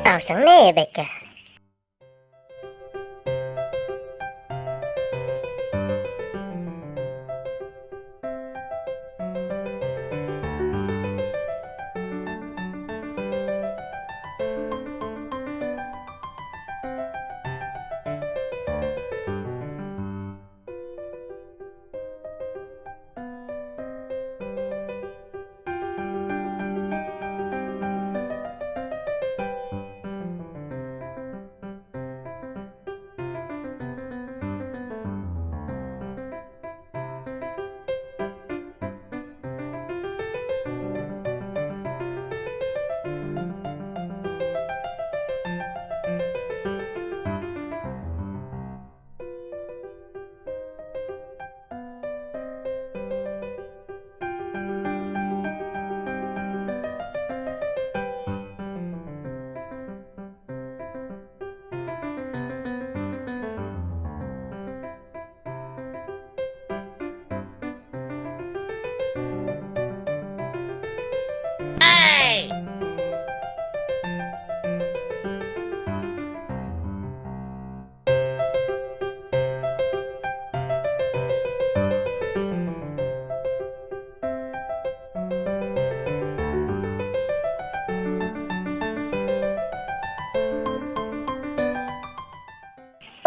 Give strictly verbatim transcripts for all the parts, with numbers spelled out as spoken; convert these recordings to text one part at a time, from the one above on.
Aw, shang ne beka.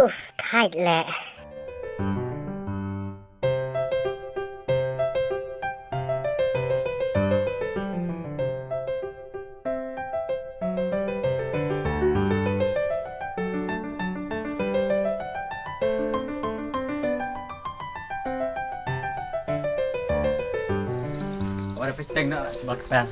Uf, tight leh. Ora peteng nak sebab pen.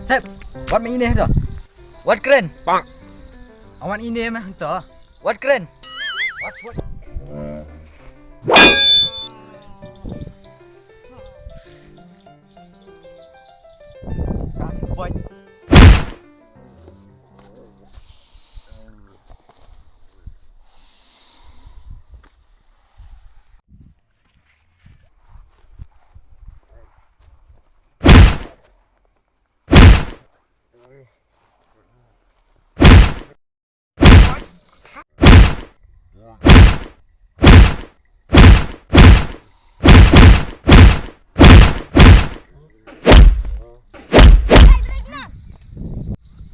Sep, wat ma ine to. Wat kren. Bang. Awan ine ma to. Wat kren. Wat, wat.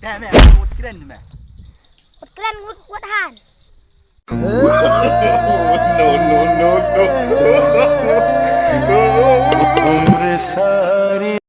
Te me, wat kren me. Wat kren, wat, wat han. No, no, no, no.